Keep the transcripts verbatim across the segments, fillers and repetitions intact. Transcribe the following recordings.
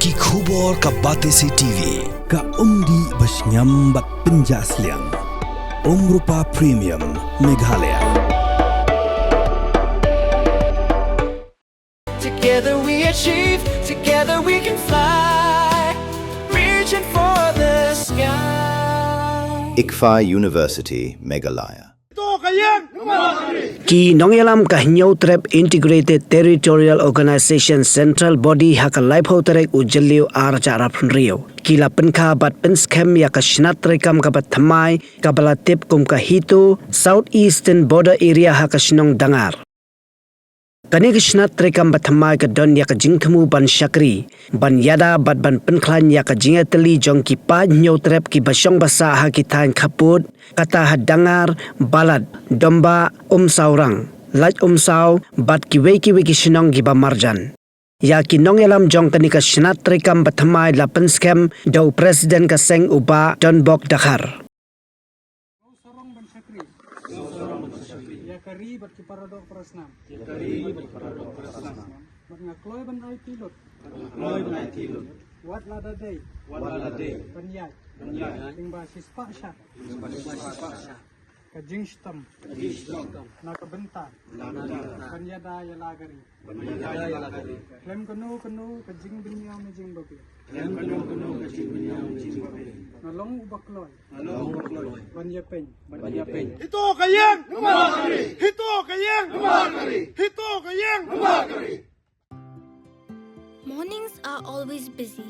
Ki khubor ka Batesi T V, ka umdih ba shngiam bad pynjah sliang. Umrupa Premium, Meghalaya. Together we achieve, together we can fly. Reaching for the sky. ICFAI University, Meghalaya. Ki nongïalam ka Hynñiewtrep Integrated Territorial Organization Central Body ha ka laiphew tarik u Jylliew ar hajar arphew hynriew ki la pynkha bad pynskhem ïa ka shnat treikam kaba thymmai kaba la tip kum ka HITO, South Eastern Border Area, ha ka shnong Dangar. Kane ka shnat treikam ba thymmai ka don ïa ka jingthmu ban shakri, ban ïada bad ban pynkhlaiñ ïa ka jingïatylli jong ki paid Hynñiewtrep kiba shong ba sah ha ki thaiñ khappud, kata ha Dangar, Balad, Dombah, Umsawrang, Laitumsaw bad kiwei kiwei ki shnong kiba marjan. Ïa ki nongïalam jong kane ka shnat treikam ba thymmai la pynskhem da u President ka seng u Bah Donbok Dkhar. Ngi sarong ban shakri ïa ka ri bad ki paradoh parasnam. Bad nga kloi ban aiti lut. Wat lada dei ban ïaid lyngba shispah shad, ka jingshitom na ka bynta ban ïada ïa la ka ri. Khlem kano kano ka jingbynñiaw ne jingbabe, nga long uba kloi ban ïapeiñ. HITO ka ïeng. HITO ka ïeng. HITO ka eng. Mornings are always busy.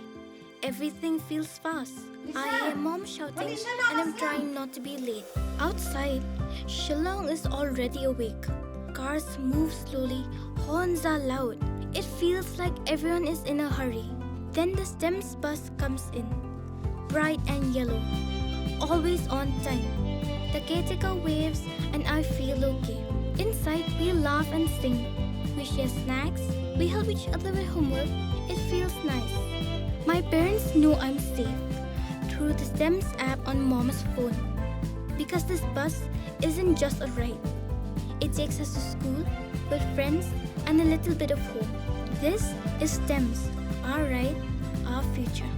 Everything feels fast. I hear mom shouting and I'm trying not to be late. Outside, Shillong is already awake. Cars move slowly, horns are loud. It feels like everyone is in a hurry. Then the STEMS bus comes in, bright and yellow, always on time. The caretaker waves and I feel okay. Inside, we laugh and sing. We share snacks. We help each other with homework. It feels nice. My parents know I'm safe through the STEMS app on mom's phone. Because this bus isn't just a ride. It takes us to school, with friends, and a little bit of home. This is STEMS, our ride, our future.